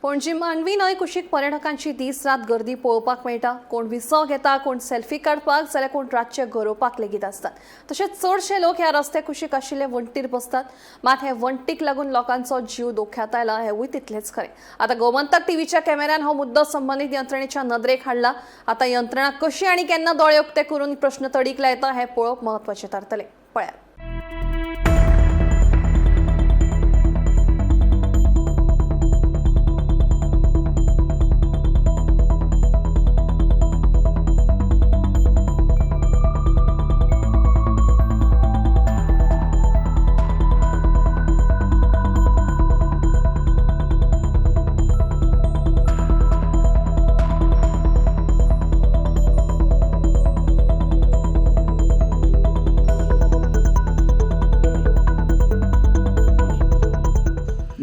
पणजी मांडवी न्हंय कुशीक पर्यटकांची दीस रात गर्दी पळोवपाक मेळटा. कोण विसव घेता, कोण सेल्फी काडपाक, जाल्यार कोण रातचे गरोवपाक लेगीत आसतात. तशेंच चडशे लोक ह्या रस्त्या कुशीक आशिल्ले वण्टीर बसतात. मात हे वण्टीक लागून लोकांचो जीव धोक्यांत आयला हेवूय तितलेंच खरें. आतां गोमंतक टीव्हीच्या कॅमेऱ्यान हो मुद्दो संबंदीत यंत्रणेच्या नदरेक हाडला. आतां यंत्रणा कशी आनी केन्ना दोळे उक्ते करून प्रश्न तडीक लायता हें पळोवप म्हत्वाचें थारतलें. पळयात.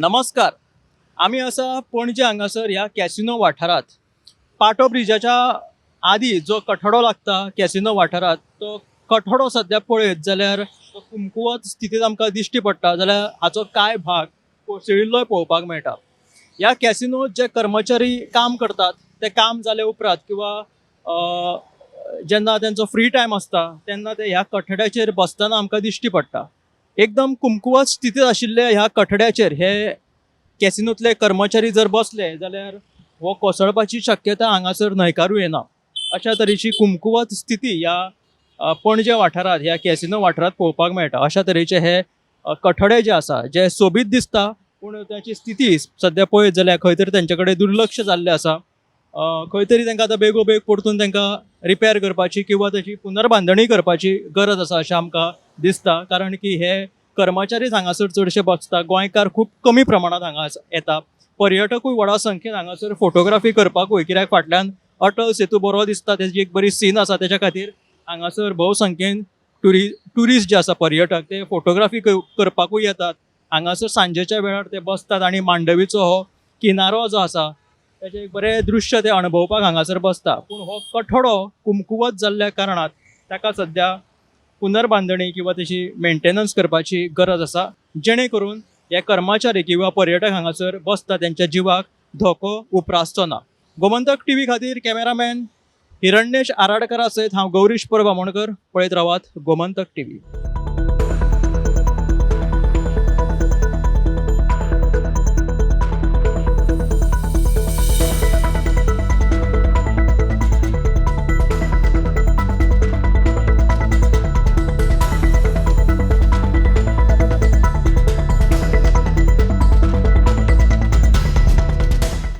नमस्कार, आमी आसा पणजे हांगासर ह्या कॅसिनो वाठारांत. पाटो ब्रिजाच्या आदी जो कठडो लागता कॅसिनो वाठारांत, तो कठडो सद्या पळयत जाल्यार तो कुमकुवत स्थितींत आमकां दिश्टी पडटा, जाल्यार हाचो कांय भाग कोसळिल्लोय पळोवपाक मेळटा. ह्या कॅसिनोत जे कर्मचारी काम करतात ते काम जाले उपरांत किंवा जेन्ना तेंचो फ्री टायम आसता तेन्ना ते ह्या कठड्याचेर बसतना आमकां दिश्टी पडटा. एकदम कुमकुवत स्थितींत आशिल्ल्या ह्या कठड्याचेर हे कॅसिनोतले कर्मचारी जर बसले जाल्यार हो कोसळपाची शक्यता हांगासर न्हयकारूं येना. अशा तरेची कुमकुवत स्थिती ह्या पणजे वाठारांत, ह्या कॅसिनो वाठारांत पळोवपाक मेळटा. अशा तरेचे हे कठडे जे आसा, जे सोबीत दिसता, पूण ताची स्थिती सद्या पळयत जाल्यार खंय तरी तेंचे कडेन दुर्लक्ष जाल्लें आसा. खंय तरी तांकां आतां बेगोबेग परतून तांकां रिपेर करपाची किंवा ताची पुनर्बांदणी करपाची गरज आसा अशें आमकां दिसता. कारण की हे कर्मचारीच हांगासर चडशे बसता. गोंयकार खूब कमी प्रमाणांत हांगा येता. पर्यटकूय व्हडा संख्येन हांगासर फोटोग्राफी करपाकूय, कित्याक फाटल्यान अटल सेतू बरो दिसता, तेजी एक बरी सीन आसा, तेच्या खातीर हांगासर भोव संख्येन ट्युरिस्ट जे आसा पर्यटक ते फोटोग्राफी करपाकूय येतात. हांगासर सांजेच्या वेळार ते बसतात आनी मांडवीचो हो किनारो जो आसा तेचें एक बरें दृश्य ते अणभवपाक हांगासर बसता. पूण हो कठडो कुमकुवत जाल्ल्या कारणान ताका सद्या पुनर्बांदणी किंवा तेची मेंटेनन्स करपाची गरज आसा, जेणे करून हे कर्मचारी किंवा पर्यटक हांगासर बसता तेंच्या जिवाक धोको उप्रासचो ना. गोमंतक टीव्ही खातीर कॅमेरामॅन हिरण्येश आराडकरा सयत हांव गौरीश परब आमोणकर. पळयत रावात गोमंतक टीव्ही.